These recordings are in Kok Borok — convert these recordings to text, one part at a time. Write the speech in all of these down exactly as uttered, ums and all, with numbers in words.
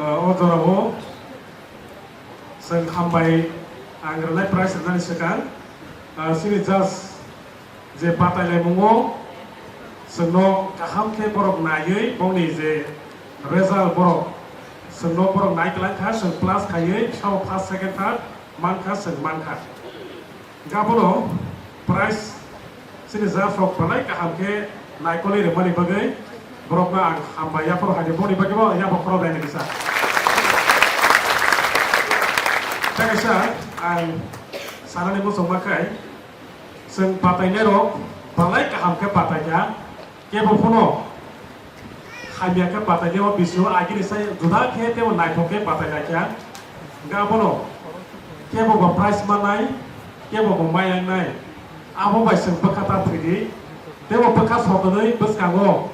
O jorao chwng hambai ang rwnai prize rwnani swkang, ah, chini judge je batai laimungo chwngno kaham khe borok naiwi bongni je result borok chwngno borok nai kwlai kha, chwng plus khaiwi sabo first, second, third mankha, chwng mankha. Gabono prize chini judge rok belai kaham khe naikolwi rwmani bagwi borokno ang hambai yaphuru hai di, boni bagwi bo yaphang khorok laini kisa. Tei kaisa ang sanani muchungma khai, chwng batainairok belai kaham khe bataikha, kebo phano hamya khe batainai o bisingo agini sai juda khe tebo naithok khe batai laikha. Hwnkhe abono kebo bo prize mannai, kebo bo maiyangnai. Abo bai chwng bwkha ta thwidi. Tebo bwkha sotonwi bwskango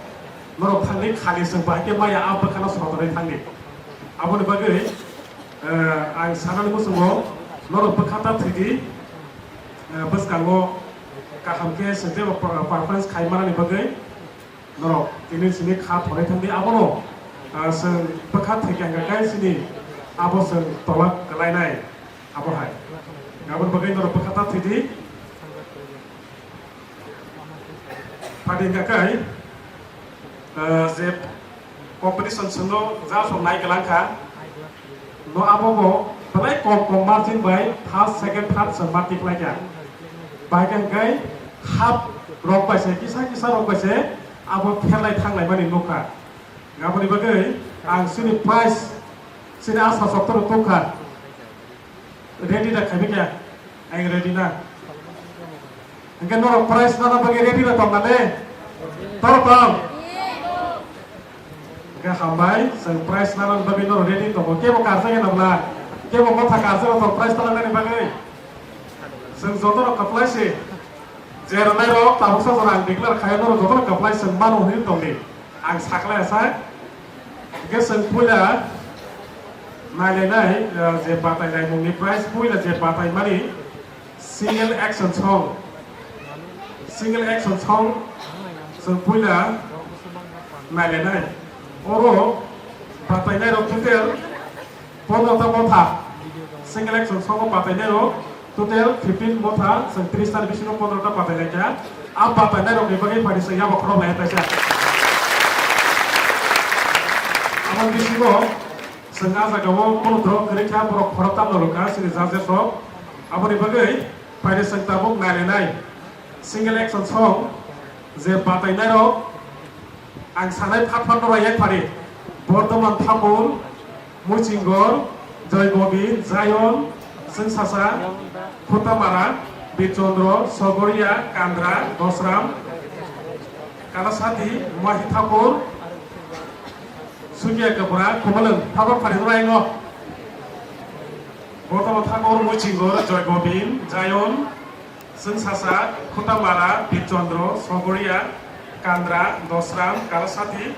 norok thangdi khali chwng bahai khe maya a bwkhano sotonwi thangdi. Aboni bagwi, eh, ang sanani muchungo norok bwkha ta thwidi, eh, bwskango kaham khe chwng tebo per-, performance khai manani bagwi. Norok tini sini kha thonai thangdi abono, ah, chwng bwkha thwikya hwnkha khe chini abo chwng tola kwlainai abo hai. Aboni bagwi norok bwkha ta thwidi. Phadi hwnkha khe, ah, je competition chwngno judge rok nai kwlang kha. No abo bo belai kom kom margin bai first, second, third se ma tiklai kha. Bai khe hwnkhe half rok bai se kisa kisa rok bai se abo pherlai thanglai mani nukha. Aboni bagwi ang chini prize chini asa soktor tongkha. Ready da khaimikha? Ang ready na. Hwnkhe norok prize nana bagwi ready rw tong na de? Tor tong. Hwnkhe hambai, chwng prize nana bagwi norok ready tongo. Kebo karjak ya nabla? Kebo motha karjak rw tong prize tana nani bagwi? Chwng joto rok kwplai se. Je rwnai rok tabuk sa jora ang declare khai norok joto rok kwplai chwng mano hwnwi tong di. Ang sakhlai asa. Hwnkhe chwng puila nailainai, eh, je batai naimungni prize puila je batai mani single action song. Single action song chwng puila nailainai. Oro batai nairok total pondro ta motha. Single action song o batai nairok total fifteen motha, chwng tris ta ni bisingo pondro ta batai lai kha. A batai nairok ni bagwi phai di chwng yabo khorok lai hai paisa. Aboni bisingo chwng a jaga o bono drop kwrwi kha, borok khorok tam no rwkha, chini judges rok. Aboni bagwi phai di chwng tabuk nai lai nai. Single action song je batai nairok. Ang sanai phat phat no yak phari. Bordoman Thakur, Muchingor, Joy Gobind, Zion, Sungsasa, Khutamara, Birchandra, Sogoria, Kandra, Dosram, Kalasati, Mahi Thakur, Sukia Kapura, Kumalwng, phat phat phari no yak no. Bordoman Thakur, Muchingor, Joy Gobind, Zion, Sungsasa, Khutamara, Birchandra, Sogoria, Kandra, Dosram, Kalasati,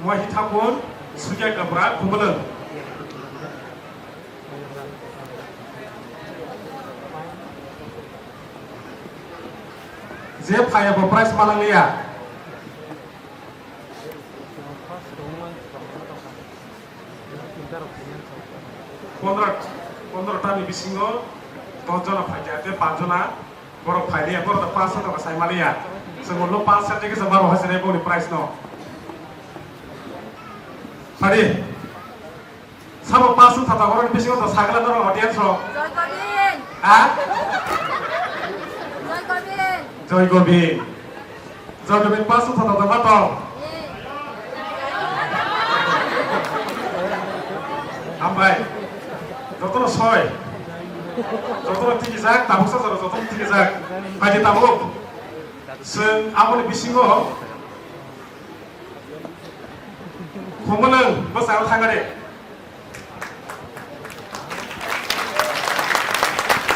Muahi Thakur, Sukia Kapra, Kumalwng. Je phaiya bo prize manang liya. Pondro, pondro ta ni bisingo dos jona phaikha, tei panch jona borok phailiya, borok ta pass wngkha sai maliya. Chwng ulo pass wngkha khe chwng baro hai se boni prize no. Phadi. Sabo pass wngkha ta borok ni bisingo to sakla norok audience rok. Joy Govind. Ha? Joy Govind. Joy Govind. Joy Govind pass wngkha ta ma to. Hambai. Jotono soi. Jotono tikijak, tabuk sa jora jotono tikijak. Phaidi tabuk. Chwng aboni bisingo Khumulwng bwskango thangari.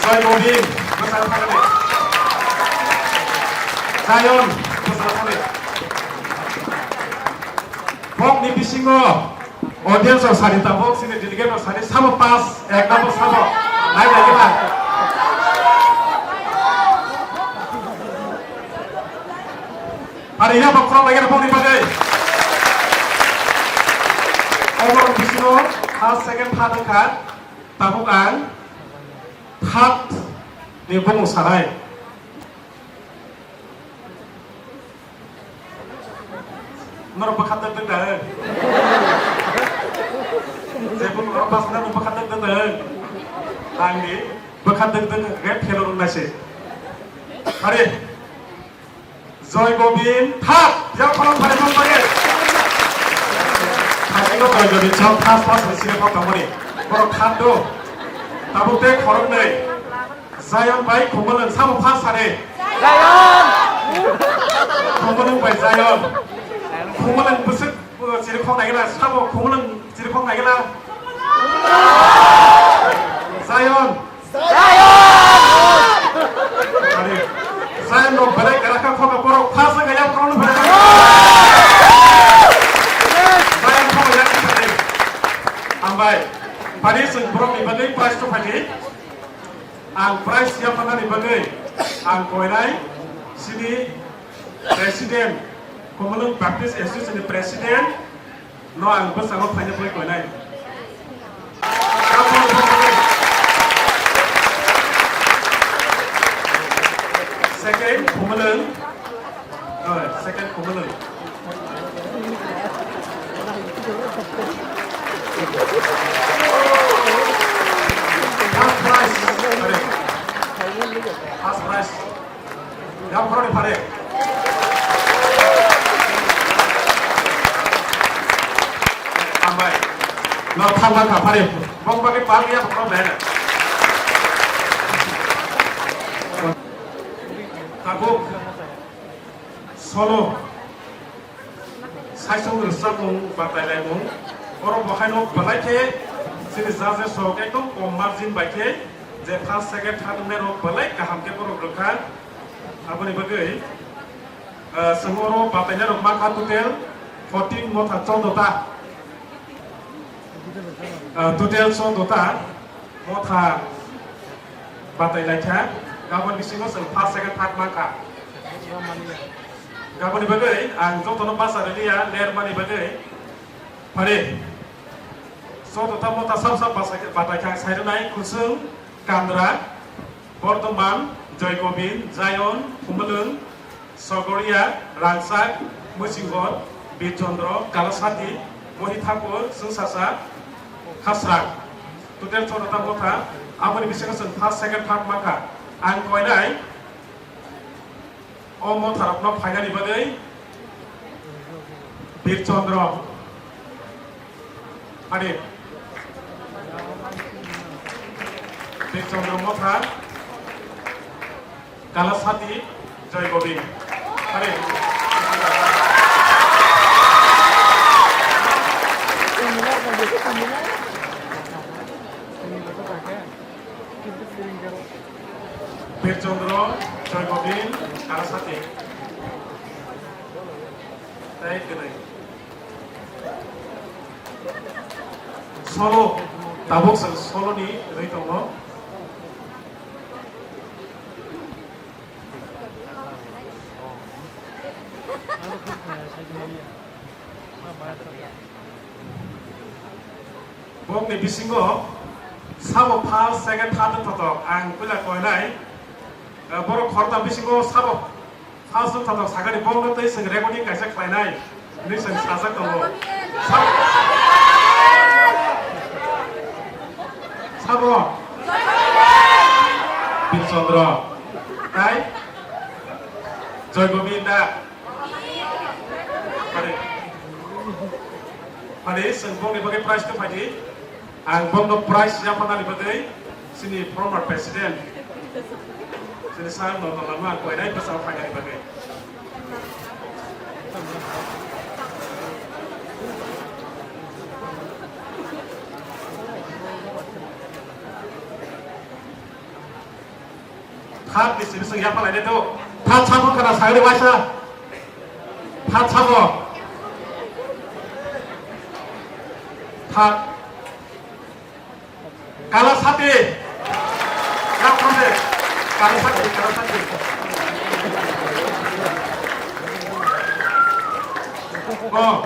Joy Govind bwskango thangari. Zion bwskango thangari. Bokni bisingo audience rok sari tabuk, chini delegate rok sari sabo pass, ek number sabo. Nai nai khe na. Ari ya bok khorok lagi bokni bagwi. Omo bisingo First, second, third wngkha, tabuk ang third ni bumung sanai. Norok bwkha dak dak da. Jebo norok bas norok bwkha dak dak da. Tangdi bwkha dak dak rep phelo rwng naise. Are. Joy Gobin third, yang phano phai mang bage. Thasino Joy Gobin chwng first, first ni sini phok tongmani. Borok third do. Tabuk tei khoroknwi. Zion bai Khumulwng samo first sare. Zion! Khumulwng bai Zion. Khumulwng bwswk, uh, chirikhok naigila, samo Khumulwng chirikhok naigila. Zion! Zion! Ani, Zion rok belai kwrak kha, khokha borok first wngkha, yang borok no belai. Zion khokha yang belai. Hambai. Bani chwng borok ni bagwi prize to phaidi. Ang prize yapharnani bagwi ang koinai sini president, Khumulwng Baptist Association ni president, no ang bwskango phaina bagwi koinai. Second, Khumulwng. Oh, second, Khumulwng. First prize. First prize. Yang pura ni pare. Hambai. No thangma ka pare. Bong bagi pare ya bong bagi. Tabuk. Solo. Saisong rwchapmung, batailaimung, oro bo haino belai khe chini judges rok ekdom kom margin bai khe je first, second, third wngnai rok belai kaham khe borok rwkha. Aboni bagwi, ah, chwng oro batainai rok mankha total fourteen motha choudo ta. Ah, total choudo ta motha batai laikha, gabon bisingo chwng first, second, third mankha. Gaboni bagwi ang jotono basa rwliya, ler mani bagwi. Phari, choudo ta motha sab sab basa, batai kha, ang sai rwnai, Khusung, Kandra, Bordoman, Joy Gobin, Zion, Khumulwng, Sogoria, Rangchak, Musinghor, Birchondro, Kalasati, Mohithakur, Chwngsasa, Khasrang. Total choudo ta motha, aboni bisingo chwng first, second, third mankha. Ang koinai o motharokno phainani bagwi Birchondro. Ani. Birchondro Motha, Kalasati, Joy Gobind. Ani. Birchondro, Joy Gobind, Kalasati. Tei kwnwi. Solo, tabuk chwng solo ni rwi tongo. Bokni bisingo sabo first, second, third wng thotok ang puila koinai. Borok khorokta bisingo sabo First wng thotok sakani bokno tei chwng recording kaisa khlainai hinwi chwng sajak tongo. Sa-, sabo? Birchondro. Tai? Joy Govinda. Pare. Pare, chwng bokni bagwi prize tong phaidi. Ang bono prize yapharnani bagwi chini former president, chini sir no tongma ang koinai bwsao phainani bagwi. Third ni simi sing yapha lainai do. Third sabo kana sagri waisa. Third sabo. Third. Kala sati. Yak khonde. Kala sati, kala sati. Oh.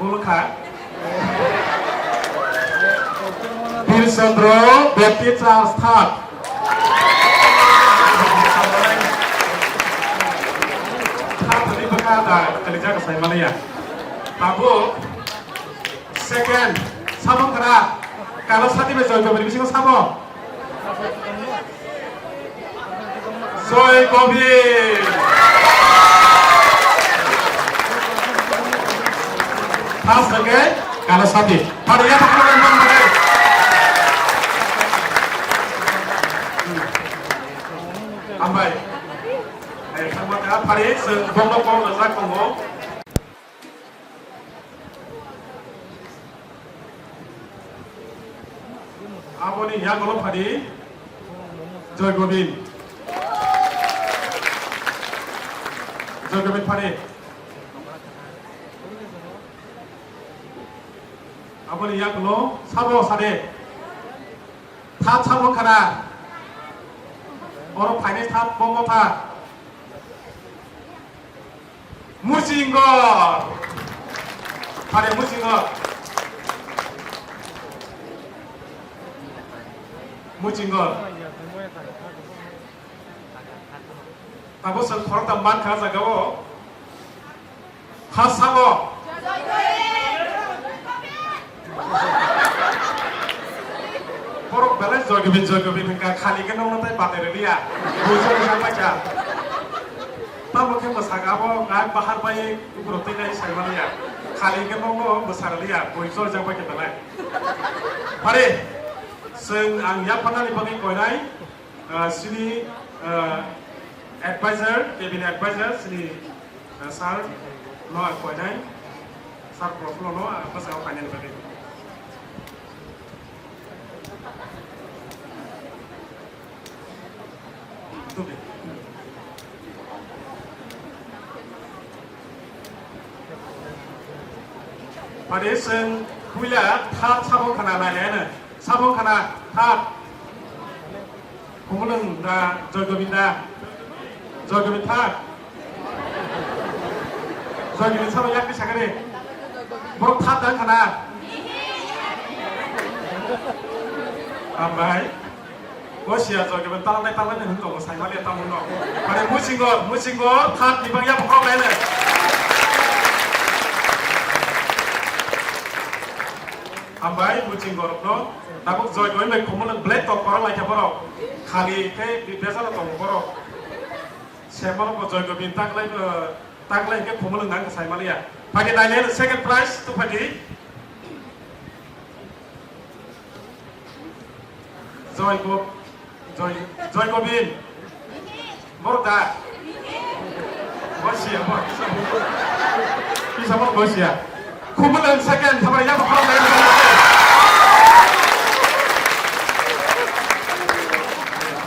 Bul kha. Chandra, Baptist Church, third. Third ni bwkha da, kalijak sai maliya. Tabuk, second, sabo khara, Kala Sati bai Joy Gobin bisingo sabo. Joy Gobin. First hwnkhe Kala Sati. Pharia thangma bai man bagwi. Hambai. Ai, thangma kha phari, chwng bongno kok rwjak tongo. Aboni yagulo phadi Joy Gobin. Joy Gobin phadi. Aboni yagulo sabo sade. Thap sabo khana. Oro phainai thap bo motha. Muchingor. Phare Muchingor. Muchingor. Tabo chwng khoroktham mankha jagao. Ha sabo. Borok belai Joy Gobin, Joy Gobin hwnkha, khali khe nokno tai batai rwliya. Buijo rijak paikha. Tamo khe mwsakha abo, ngak bahar bai ukurok twi nai sai manliya. Khali khe nokno mwsa rwliya, buijo rijak paikha belai. Phare, chwng ang yapharnani bagwi koinai, ah, chini, ah, advisor, cabin advisor, chini Sir no ang koinai, Sir Profilo no ang bwskango phainani bagwi. Tubli. Pare chwng puila thap sabo khana nai nai no. Sabo khana thap. Khumulwng da, Joy Govinda. Joy Govinda thap. Joy Govinda sabo yakni sakari. Borok thap da khana. Hambai. O siya Joy Govinda talangdai talangdai hwn tongo saimaliya tamunno. Mane Muchingor, Muchingor thap ni bangya bokhok lainai. Hambai, Muchingorokno tabuk Joy Govinda bai khumulwng belai tok borok laikha borok. Khali khe bibesalo tongo borok. Semano bo Joy Govinda taklai, eh, taklai hwnkhe khumulwng nang saimaliya. Phagi naile second prize tu phagi. Joy Go-, Joy, Joy Gobin. Borok da. Bosia, bor, kisa bor. Kisa bor bosia. Khumulwng second, thabar yang khorok lai.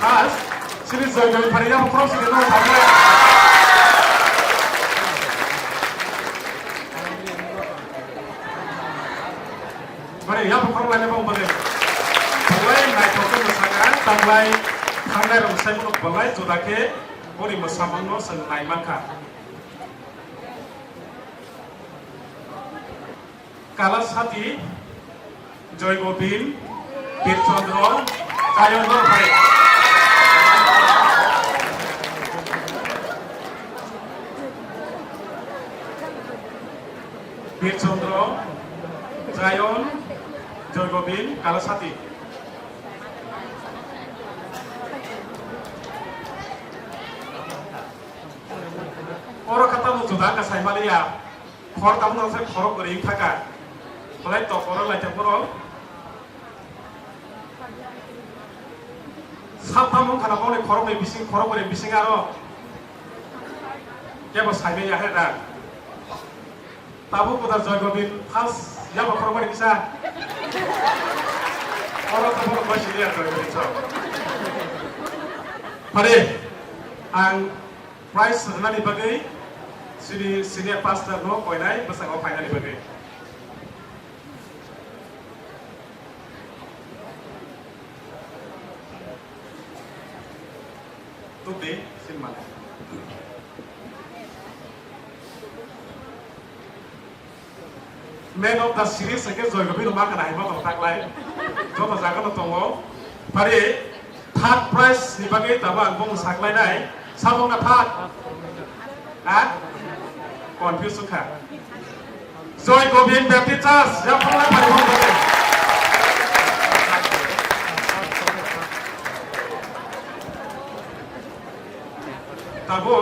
First, sini Joy Gobin phari yang khorok sini no thabar. Bari, ya, bukhang lainai bong bari. Belai naithok khe mwsakha, tamlai thangnai rok sai bono belai juda khe boni mwsamungno chwng nai mankha. Kala Sati, Joy Gobin, Bir Chandra, Jayon Norphai. Bir Chandra, Jayon, Joy Gobin, Kala Sati. Oro kha tamo juda wngkha saimaliya. Khor tamo nang sai khorok kwrwi wngkha ka. Belai tok oro laithak borok. Sap tamo wngkha na boni khorok ni bising, khorok kwrwi bising aro. Kebo saimaya he da. Tabuk kuda Joy Gobin first yaba khorokmani kisa. Oro tabuk bai sini ya Joy Gobin so. Pare ang prize rwnani bagwi sini senior pastor no koinai bwskango phainani bagwi. Tubdi sinmani. Man of the series hwnkhe Joy Gobi no ma kana hai ma tong taklai. Joto jaga no tongo. Phari third prize ni bagwi tamo ang bung saklai nai. Samung na third. Ha? Confuse kha. Joy Gobi Baptist Church, ya phone na phari phone. Tabo.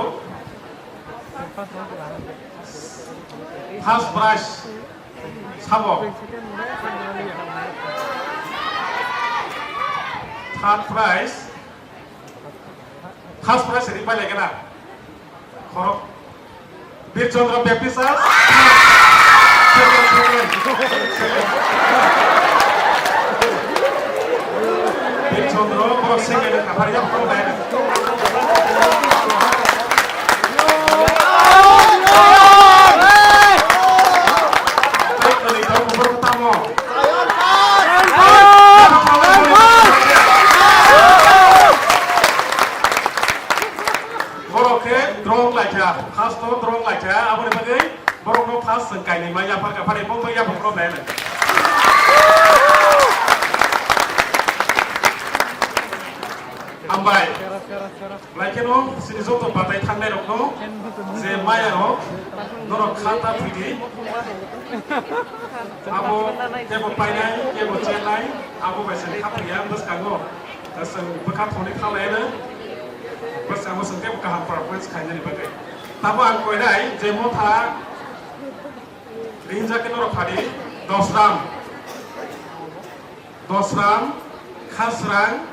First prize sabo. Third prize. First prize ri pai lagi na. Khorok. Bir Chandra Baptist Church. Second, second. Bir Chandra, borok second, kaphar ya, borok nai. Tei kwrwi tong borok tamo. Borok khe drong laikha, first o drong laikha, aboni bagwi borokno first chwng kainwi ma yapharkha, phani bongbai yapharkha nai nai. Hambai. Laikheno chini joto batai thangnai rokno je maya rok norok kha ta thwidi. Abo kebo painai, kebo chenai, abo bai se kha thwiya bwskango. Chwng bwkha thoni kha laino. Bwskango chwng kebo kaham performance khainani bagwi. Tamo ang koinai je motha ringjak norok phadi Dosram. Dosram, Khasrang,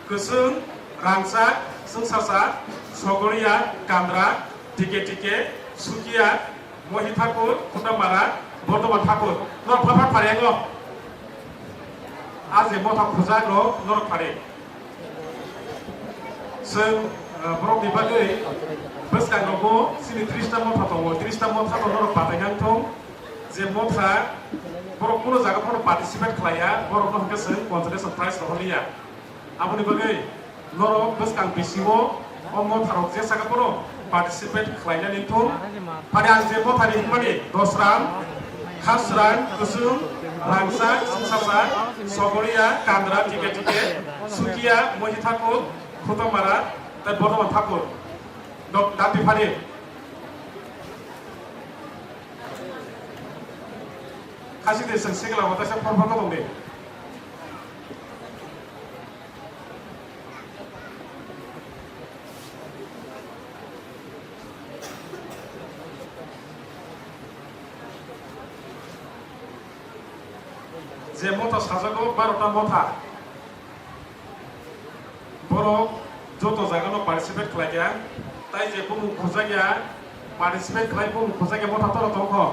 Kwchwng, Rangchak, Chwngsacha, Sogoriya, Kandra, Tike Tike, Sukiya, Mohi Thakur, Khutamara, Bordoman Thakur. Norok phar phar phari ango. A je motha khujak rok norok phari. Chwng, uh, borok ni bagwi bwskang rogo chini tris ta motha tongo. Tris ta motha no norok batai nang thung. Je motha borok kuno jaga phano participate khlaiya, borok no hwnkhe chwng consolation prize rohorliya. Aboni bagwi norok bwskang bisingo o motharok je saka phano participate khlainani thung. Phani ang je mothani hwnmani Dosram, Khasrang, Kwchwng, Rangchak, Chwngsacha, Sogoriya, Kandra, Tike Tike, Sukiya, Mohi Thakur, Khutamara, tei Bordoman Thakur. Dok-, dapi phani. Khasi de chwng sikla bo taisa phor phor tong de. Je motha sajago barota motha. Borok joto jagano participate khlaikha, tai je bumung khujak ya, participate khlai bumung khujak ya motha toro tongkho.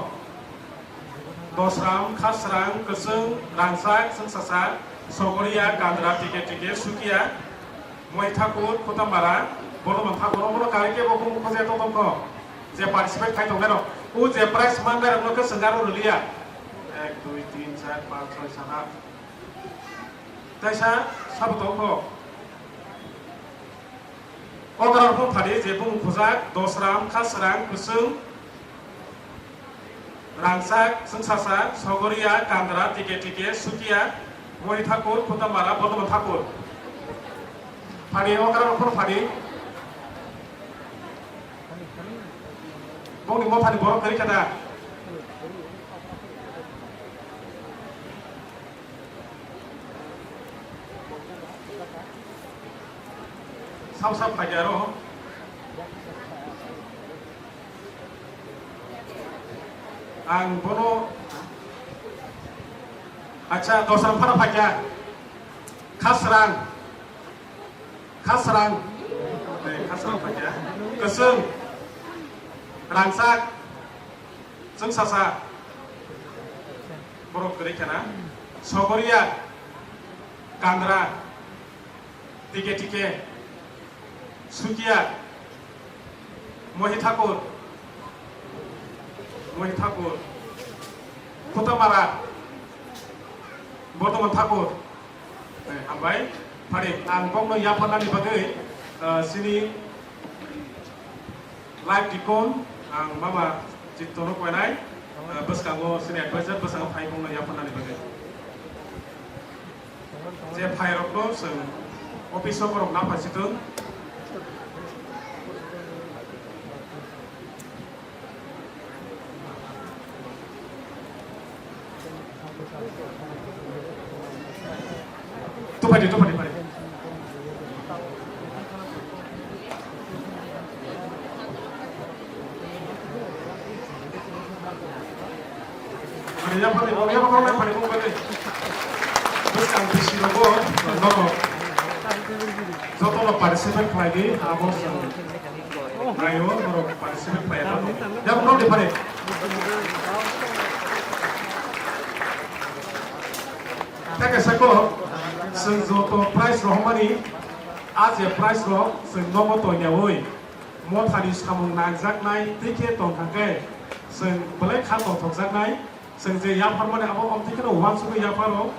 Dosram, Khasrang, Kwchwng, Rangchak, Chwngsacha, Sogoriya, Kandra, Tike Tike, Sukiya, Mohi Thakur, Khutamara, Bordoman Thakur, omono kari kebo bumung khujak ya tongkho. Je participate khai tongnai rok, o je prize mannai rokno khe chwng aro rwliya. Ek, dui, tin, char, panch, choi, sat, aat. Taisa sabo tongkho. O grao phano phadi je bumung khujak, Dosram, Khasrang, Kwchwng, Rangchak, Chwngsacha, Sogoriya, Kandra, Tike Tike, Sukiya, Mohi Thakur, Khutamara, Bordoman Thakur. Phadi, o grao phano phadi. Bongni mothani borok kwrwi khe da? Sab sab phaikhe aro. Ang bono, acha, Dosram phano phaikha. Khasrang. Khasrang. Eh, Khasrang phaikha. Kwchwng. Rangchak. Chwngsacha. Borok kwrwi khena. Sogoriya. Kandra. Tike Tike. Sukiya. Mohi Thakur. Mohi Thakur. Khutamara. Bordoman Thakur. Eh, hambai. Phari, ang bokno yapharnani bagwi, eh, chini live deacon, ang mama Chittono koinai. Bwskango sini advisor bwskango phai bongno yapharnani bagwi. Je phairokno chwng office o borok naphasitung. Tupadi, tupadi, padi. Ani yapharni bo, yapharni bo, padi bo, padi. Bwskang bisi rogo, nono. Jotono participate khlai di, abo se. Naio, norok participate khlai ya, norok. Yapharni padi. Tei kaisa kok, chwng joto prize rohormani, a je prize rok chwng nogo toinaui, mothani samung nangjaknai tei khe tongkha khe, chwng belai kha tongthokjaknai, chwng je yapharmani abo omtwi kheno uansugui yapharo,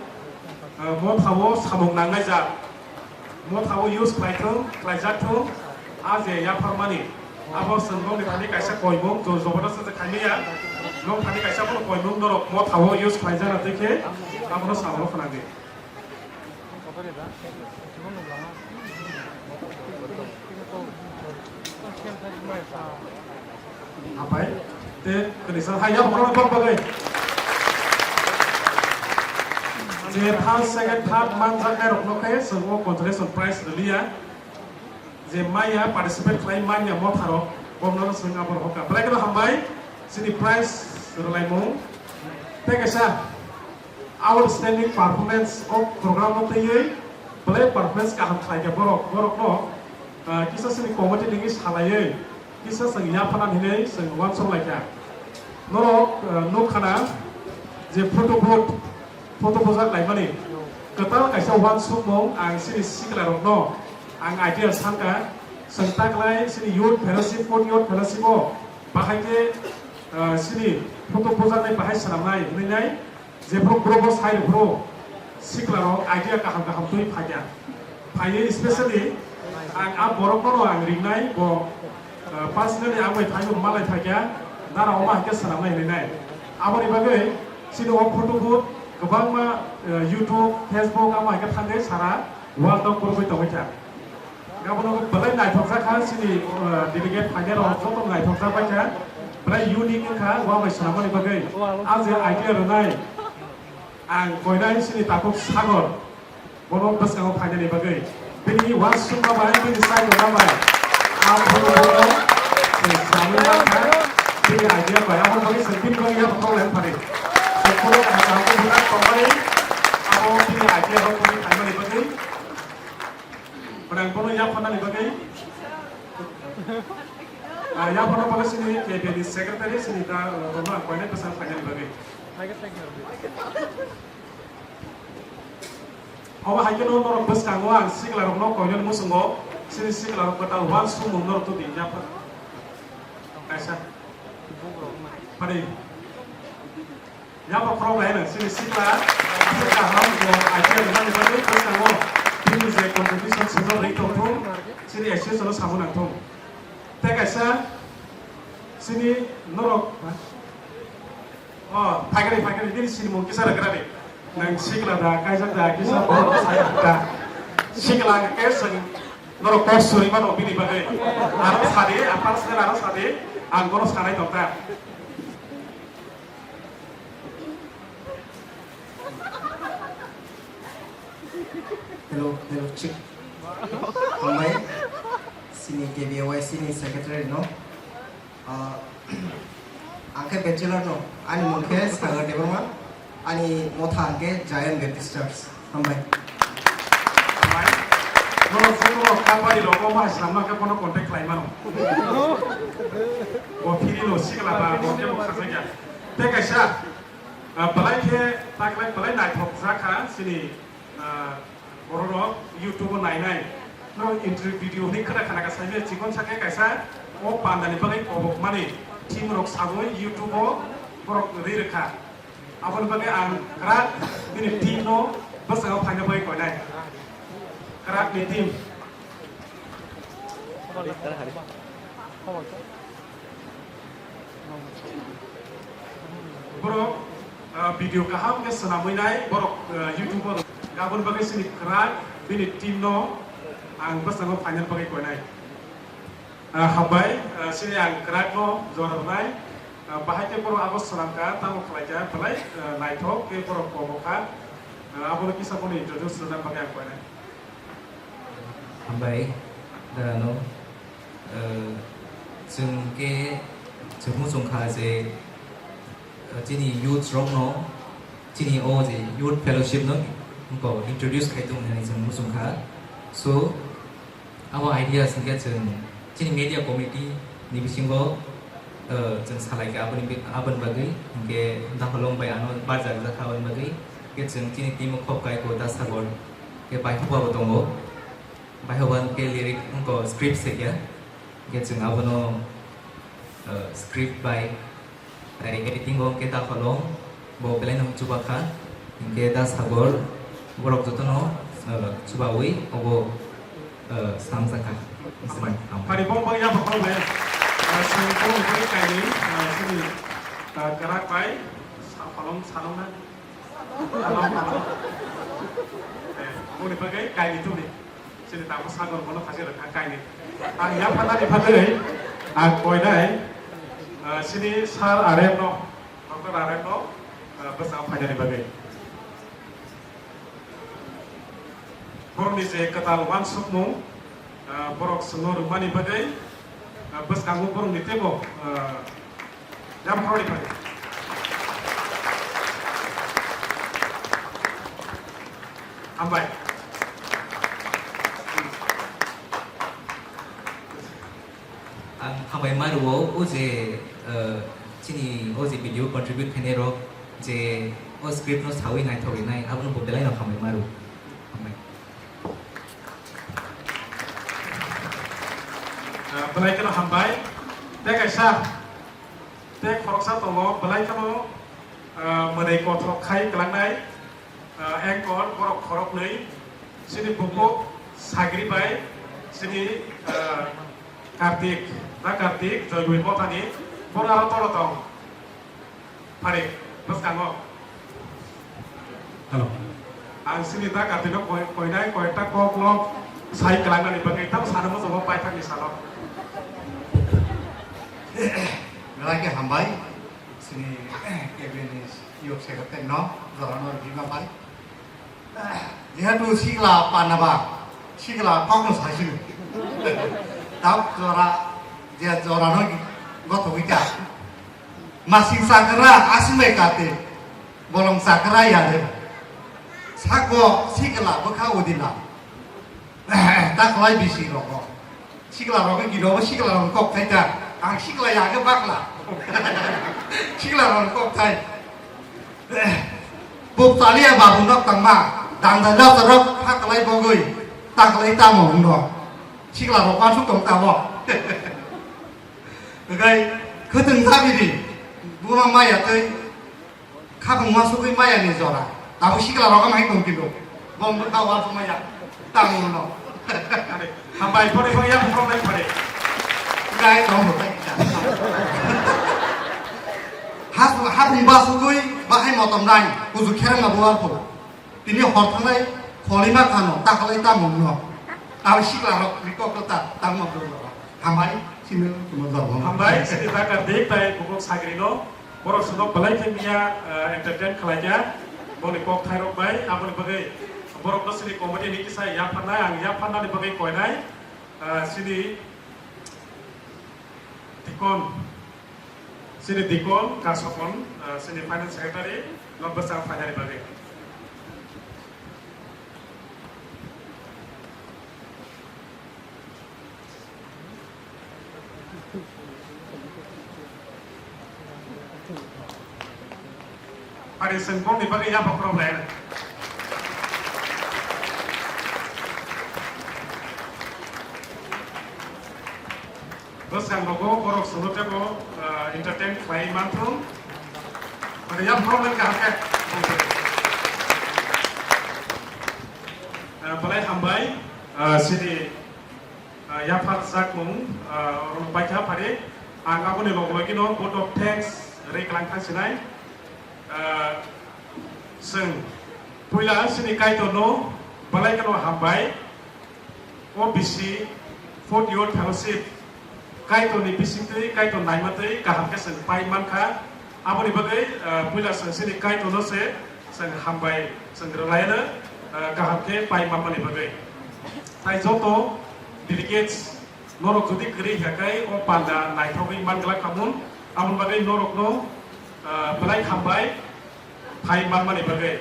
eh, mothao samung nangnai jak. Mothao use khlai thung, khlaijak thung, a je yapharmani. Abo chwng nokni thani kaisa koimung, jo-, joboro se khaimaya. Nok thani kaisa bono koimung norok mothao use khlaijak na tei khe abono samung khna di. Apai, te kani sa hai ya bokhorok bok bagwi. Je first, second, third manjaknai rokno khe chwng o consolation prize rwliya. Je maya participate khlai manya motharok, bomno chwng abor hoka. Belai kheno hambai, chini prize rwlaimung. Tei kaisa outstanding performance o program o twiwi belai performance kaham khlaikha borok, borokno, ah, kisa chini committee ningwi salaiwi kisa chwng yapharna hinwi chwng uansuk laikha. Norok, ah, nukkhana je photo booth, photo bujak laimani kwtal kaisa uansukmung ang chini siklarokno ang idea sankha, chwng taklai chini youth fellowship, youth fellowship o bahai khe, ah, chini photo bujaknai bahai swnamnai hinwi nai. Jephru grobo sai rwphru siklarok idea kaham kaham twi phaikha. Phaiwi specially ang a borokno ang ringnai bo, uh, personally ang bai phaibo malai phaikha, nara oma hwnkhe swnamnai hinwi nai. Aboni bagwi chini o photo booth kwbangma, uh, YouTube, Facebook amo hwnkhe thangwi sara world o kwrwngwi tongwi kha. Gabonabo belai naithokjak kha chini, uh, delegate phainai rok joto naithokjak bai kha, belai unique wngkha, wa bai swnamani bagwi. A je idea rwnai, ang koinai chini takhuk Sagor, bono bwskango phainani bagwi. Bini uansukma bai, bini saitokma bai. Ang bono bono, eh, samwi mankha, bini idea bai. Abo bagwi chwng bini bagwi yapharnai phari. Chwng bono kaham kaham khe budak tongmani, abo bini idea rok tongwi phaimani bagwi. Pwdang bono yapharnani bagwi. Ah, yapharna bagwi chini K P ni secretary chini da, uh, rono ang koinai bwsang phainani bagwi. Obo hai kheno norok bwskango ang siklarokno koinani muchungo chini siklarok kwtal uansukmung norok tubui yaphar. Kaisa. Pari. Yabo khorok lai no, chini sikla, sikla ham bo idea rwmani bagwi bwskango bini je contribution sino rwi tongthung, chini association no samung nangthung. Tei kaisa chini norok, o, phaikari, phaikari, bini sinimung kisa rwkra di. Nang sikla da, kaijak da, kisa borok saya da. Sikla ke chwng norok kok suri mano bini bagwi. Aro sadi, a personal aro sadi, ang bono sanai tongkha. Hello, hello, check. Hambai, chini K B Y C ni secretary no. Ah, ang khe bachelor no. Ani mung khe Sagar Debbarma. Ani motha ang khe Zion Baptist Church. Hambai. Hambai. Norok joto no Kalpari rogo ma slamma khe bono contact khlai mano. Bo phiri no sikla ba bo khe bo khajak ya. Tei kaisa, ah, belai khe taklai belai naithok jakha chini, ah, bororok YouTube o nainai. Norok interview video hwnwi khna khna kha saimanya chikon sakhe kaisa o pandani bagwi kobokmani team rok sagwi YouTube o borok rwi rwkha. Aboni bagwi ang kwrak bini team no bwskango phaina bagwi koinai. Kwrak ni team. Borok, ah, video kaham khe swnamwi nai, borok, ah, YouTuber. Aboni bagwi chini kwrak bini team no ang bwskango final bagwi koinai. Ah, hambai, ah, chini ang kwrak no jora rwnai. Ah, bahai khe borok abo swnamkha, tamo khlaikha, belai, ah, naithok khe borok komo kha. Ah, abono kisa bono introduce rwna bagwi ang koinai. Hambai, darano, eh, chwng khe chwng muchung kha je, eh, chini youth rokno, chini o je youth fellowship no bo introduce khai tong hinwi chwng muchung kha. So, abo idea hwnkhe chwng chini media committee ni bisingo, eh, chwng salai kha aboni bi-, aboni bagwi, hinkhe Daphalung bai ano barjak jak kha aboni bagwi, hinkhe chwng chini team o khop kai ko Da Sagor, hinkhe Baihokba bo tongo, Baihokba hinkhe lyric wngkha script se khe, hinkhe chwng abono, eh, script bai Tei editing o hwnkhe Daphalung, bo belai no chuba kha, hinkhe Da Sagor, borok jotono, eh, chubaui obo, eh, samjak kha. Hambai. Hambai. Phari bong bong ya bong bong ya. Eh, sini bong bong kaini, eh, sini, eh, kwrak bai, Daphalung, Salung na. Salung, Salung. Eh, boni bagwi kaini tubuni. Chini tabuk Sagor bono khasi rwkha kainwi. Ang yapharnani bagwi ang koinai, ah, chini Sir Arem no, Doctor Arem no, ah, bwskango phainani bagwi. Borokni je kwtal uansukmung, ah, borok chwngno rwmani bagwi, ah, bwskango borokni teibo, ah, Jam khoroknwi phai. Hambai. Ang hambai ma rwo, o je, eh, chini o je video contribute khainai rok je o script no sawi naithok rinai, abono bo belai no hambai ma rwo. Hambai. Eh, belai kheno hambai. Tei kaisa Tei khoroksa tongo, belai kheno, ah, mwnwi kothok khai kwlangnai, ah, anchor borok khoroknwi, chini bukhuk Sagri bai chini, ah, Kartik, Da Kartik, Joywi Mothani, borok aro toro tong. Phari, bwskango. Hello. Ang sini da katino koi-, koinai koita kok lok sai kwlangnani bagwi tam sana mo jabo paithakni salo. Belai khe hambai, sini, eh, K B ni yok secretary no, jorano rwgwi ma pai. Jehetu sikla panaba, sikla kokno saisino. Tao jora, je jorano gothogwi ta. Masing sakra aswk bai kate, bolong sakra yare. Sako sikla bwkha udila. Ta khlai bisi rogo. Sikla rok giro bo sikla rok kok thai ta. Ang sikla ya ke bakla. Sikla rok kok thai. Buk taliya babu nok tangma. Dang dang dang rok ha khlai bogoi. Ta khlai tamo hwno. Sikla rok pansuk tong tamo. Okai khwtwng thabidi. Buma maya tei. Khapung ma sugui maya ni jora. Abo sikla rok amai tong kido. Bom bwkha wa sumaya. Tamo no. Hambai pore pore ya pore pore. Gai tong bo tai. Ha ha bung ba sugui ba hai motom nai. Kuju kherang ma buar pho. Tini hor thanai kholima khano takalai tamo no. Abo sikla rok ni kok ta tamo do. Hambai sino tumo do. Hambai sini takar dik tai bukuk sagri no. Borok sono belai khe miya, eh, entertain khlai kha, boni kok thairok bai, aboni bagwi borok no sini comedy ni kisa yapharnai, ang yapharnani bagwi koinai, eh, sini Dikon, sini Dikon Kasokon, eh, sini finance secretary, no bwsang phainani bagwi. Ari sengkong ni bagwi ya problem. Bwskango borok solo tebo, ah, entertain khlai manthung. Mane ya problem kaham khe. Ah, belai hambai, ah, sini, ah, yaphar jakmung, ah, oro paikha phari. Ang aboni log logino vote of thanks ri klang thang sinai. Ah, chwng puila chini Kaitorno belai kheno hambai. O B C forty-eight fellowship Kaitorni bisingtwi, Kaitor naimatwi kaham khe chwng pai mankha. Aboni bagwi, ah, puila chwng chini Kaitorno se chwng hambai chwng rwlaino, ah, kaham khe pai manmani bagwi. Tai joto delegates norok jodi kwrwi kha khe o panda naithogwi manglak khamun, aboni bagwi norokno, ah, belai hambai phai manmani bagwi.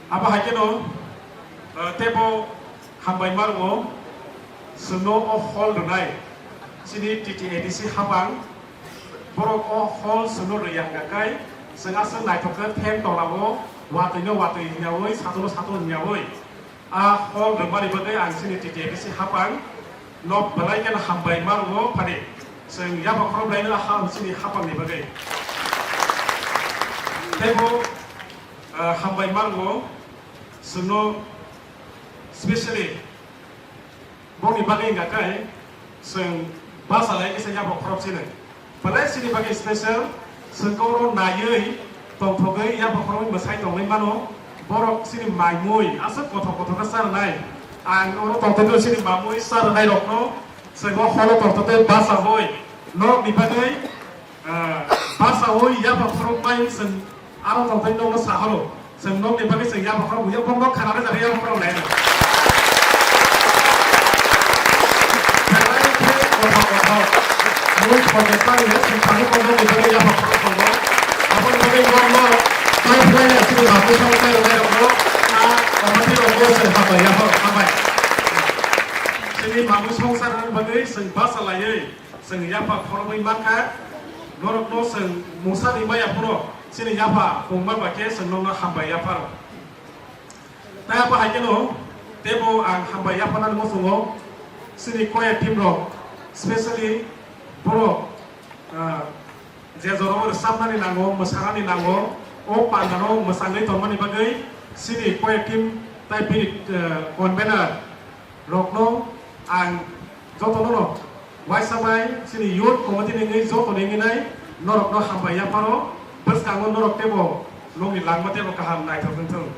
Abo hai kheno, ah, teibo hambai ma rwo, chwngno o hall rwnai, chini T T A D C hapang, borok o hall chwngno rwya hwnkha khe, chwng aswk naithok khe fan tolao watwino watwi hwnyaui, satono sato hwnyaui, a hall rwmani bagwi ang chini T T A D C hapang no belai kheno hambai ma rwo phani. Chwng yapha khorok laino ha chini hapangni bagwi. Teibo, ah, hambai ma rwo chwngno specially boni bagwi hwnka khe chwng basa lai kisa yapha khorok chini. Belai chini bagwi special, chwng khe oro naiwi tongthogwi yapha khoroknwi mwsai tongwi mano. Borok chini maimui aswk kothok kothok khe cha rwnai. Ang oro tongthogwi chini mamui cha rwnai rokno chwng o holo tongthogwi basa bai norokni bagwi, ah, basa bai yapha khorok bai chwng aro tongthogwi nokno sa horo. Chwng nokni bagwi chwng yapha khorok buya bongno khana rwjak yapha khorok lai. Belai khe kothok kothok. Mui project tang le chwng thani bongno ni bagwi yapha khorok tongo. Aboni bagwi nokno tai phlai ya chini bapui song tai rwnai rokno a committee rokno chwng hambai yapha hambai. Chini mamui songsa rwna bagwi chwng basa laiwi chwng yapha khoroknwi mankha. Norokno chwng mungsa rimaya phano chini yapha pungma bai khe chwng nokno hambai yapharo. Tai abo hai kheno teibo ang hambai yapharnani muchungo chini choir team rok, specially borok, ah, je jorao rwchapnani nango, mwsanani nango, o pandano mwchangwi tongmani bagwi chini choir team tai bini, ah, convener rokno ang jotono no waisa bai chini youth committee ni wngwi joto ni wngwi nai norokno hambai yapharo, bwskango norok teibo nokni langma teibo kaham naithok wngthung.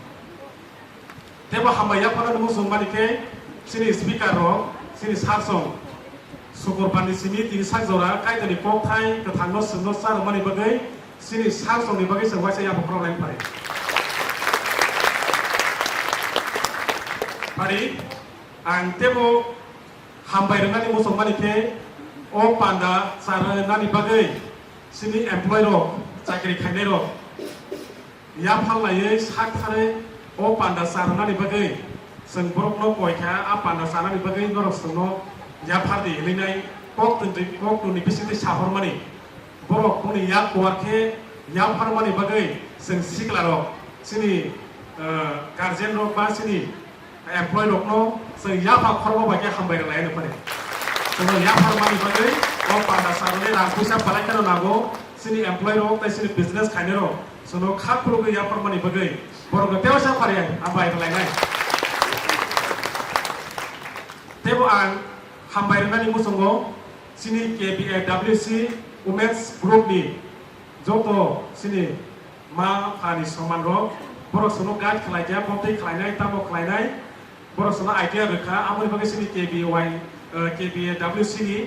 Teibo hambai yapharnani muchung mani khe chini speaker rok, chini sir song Sukur Pandi simi tini sak jora Kaitorni kokthai kwthangno chwngno cha rwmani bagwi chini sir songni bagwi chwng waisa yapha khorok lai phai. Phari, ang teibo hambai rwnani muchung mani khe o panda cha rwnani bagwi chini employee rok, chakri khainai rok, yaphar laiwi sak tharwi o panda cha rwnani bagwi chwng borokno koi kha, a panda chanani bagwi norok chwngno yaphar di hinwi nai kok twi, kok twi ni bisingtwi sahormani. Borok boni yak kuar khe yapharmani bagwi chwng sikla rok, chini, ah, guardian rok ba chini employee rokno chwng yapha khorokma bai khe hambai rwlai ani phani. Chwngno yapharmani bagwi o panda cha rwnai rang puisa belai kheno nango, chini employee rok tei chini business khainai rok. Chwngno kha khulugwi yapharmani bagwi borokno teibo sa pharya hambai rwlainai. Teibo ang hambai rwnani muchungo chini K B A W C Women's Group ni joto chini ma phani soman rok, borok chwngno guide khlai kha, bwtwi khlainai, tamo khlainai, borok chwngno idea rwkha, aboni bagwi chini K B Y, eh, K B A W C ni,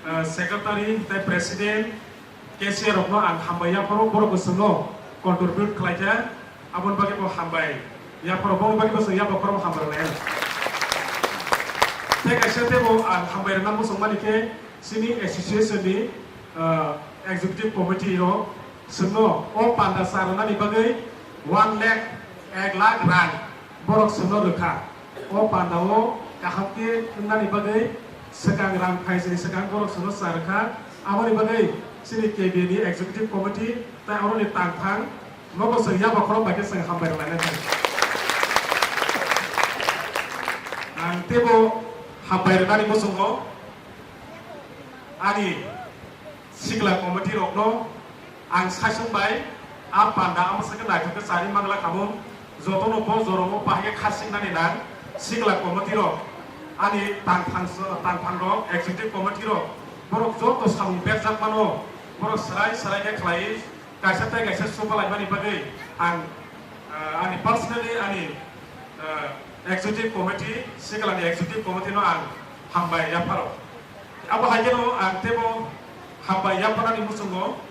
eh, secretary tei president, cashier rokno ang hambai yapharo, borok bo chwngno contribute khlai kha, aboni bagwi bo hambai yapharo, boni bagwi bo chwng yapharo hambai rwnai. Tei kaisa teibo ang hambai rwna muchung mani khe chini association ni, ah, executive committee rok chwngno o panda cha rwnani bagwi one lakh, ek lakh rang borok chwngno rwkha. O panda o kaham khe wngnani bagwi swkang rang phaisani swkang borok chwngno cha rwkha. Aboni bagwi chini K B ni executive committee tai aroni tangphang nogo chwng yaba khorok bai khe chwng hambai rwlainai thang. Ang teibo hambai rwnani muchungo ani sikla committee rokno ang saichung bai a panda amo sakhe naithok khe chari mangla khamung, jotono bo jorao bahai khe kha siknani nang sikla committee rok, ani tangphang, tangphang rok, executive committee rok, borok joto samung berjak mano, borok swrai swrai khe khlaiwi Kaisa tei kaisa supalaimani bagwi ang, ah, ani personally ani, ah, executive committee, Sikla ni executive committee no ang hambai yapharo. Abo hai kheno ang teibo hambai yapharani muchungo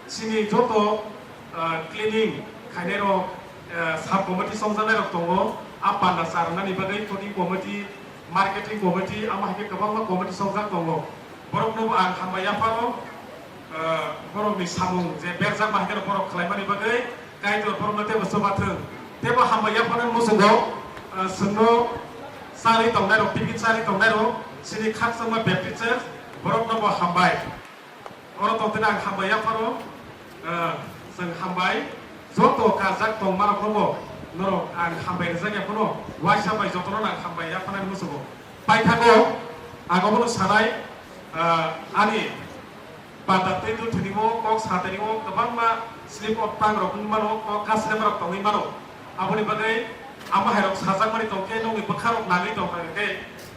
chini joto, ah, cleaning khainai rok, ah, sub committee songjaknai rok tongo, a panda charwnani bagwi cooking committee, marketing committee, amo hai khe kwbangma committee songjak tongo. Borokno bo ang hambai yapharo, ah, borokni samung je berjakma hai kheno borok khlaimani bagwi Kaitor borokno teibo chubathwng. Teibo hambai yapharnani muchungo, ah, chwngno charwi tongnairok, tiffin charwi tongnairok, chini khakchangma Baptist Church, borokno bo hambai. Oro tongtwino ang hambai yapharo, ah, chwng hambai. Joto kajak tongmarokno bo norok ang hambai rijak ya phano, uaisa bai jotono ang hambai yapharnani muchungo. Paithago ang obono sanai, ah, ani panda twi duthinio, kok sathinio kwbangma slip of tongue rok wngwi mano, kok kaslemarok tongwi mano. Aboni bagwi amo hairok sajakmani tongkhe nokni bwkharok nangwi tongkha hwnkhe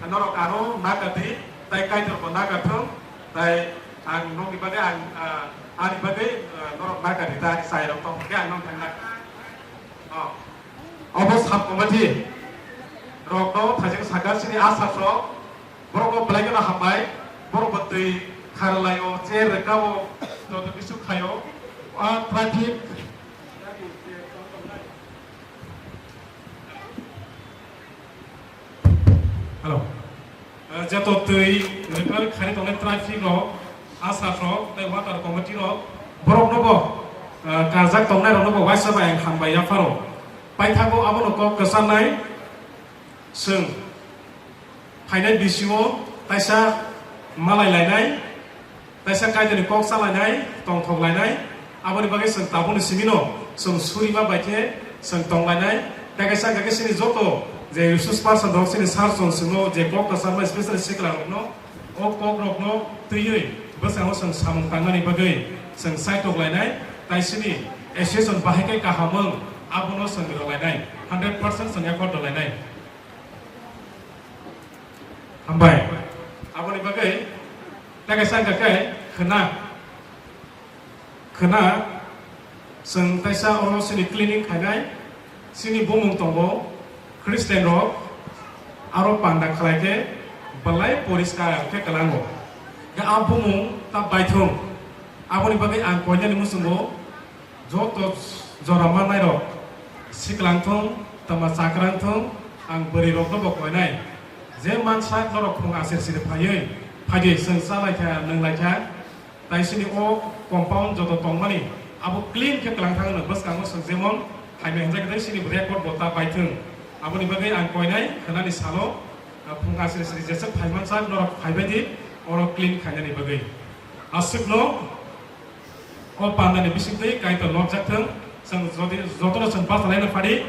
norok ano nakardi, tai Kaitorbo nakarthung, tai ang nokni bagwi ang, ah, ani bagwi, ah, norok nakardi, tai ani chairok tongkhe ang nokthang nak. Oh. Obo sub committee rokno thaijak saka chini asasrok, borokno belai kheno hambai, borokbo twi kharlaio, chair rwkao, joto kisu khaio, a traffic. Hello. Eh, joto twi rwkha khaina tongnai traffic rok, asasrok tei water committee rok, borokno bo, eh, karjak tongnai rokno bo uaisa bai ang hambai yapharo. Paithago abono kok kwcharnai, chwng phainai bisio kaisa malai lainai, kaisa Kaitorni kok salainai, tongthok lainai, aboni bagwi chwng tabukni simino chwng surima bai khe chwng tong lainai. Tei kaisa hwnkha khe chini joto je resource person rok, chini sir chwng chwngno je kok kwcharma special sikla rokno, o kok rokno twiwi bwskango chwng samung tangnani bagwi chwng saitok lainai, tai chini association bahai khe kaham wng, abono chwng rw lainai, hundred percent chwng effort rw lainai. Hambai. Aboni bagwi tei kaisa hwnkha khe khwna, khwna chwng kaisa oro chini cleaning khainai, chini bumung tongo Christian rok, aro panda khlai khe belai poriskar khe kwlango. Khe a bumung ta baithung, aboni bagwi ang koinani muchungo joto jora mannairok, siklang thung, tama chakrang thung, ang bwrwi rokno bo koinai. Je mansak norok phung asir siri phaiwi, phaidi chwng cha lai kha, nwng lai kha. Tai sini o compound joto tongmani, abo clean khe kwlang thang hwnwi bwskango chwng jemon hai meng jak dai sini record bo ta pai thung. Aboni bagwi ang koinai khwnani salo, ah, phung asir siri jeswk phai mansak norok phai bai di, oro clean khainani bagwi. Aswkno O pandani bisingtwi Kaitor lobjak thung, chwng jodi jotono chwng bachalaina phadi,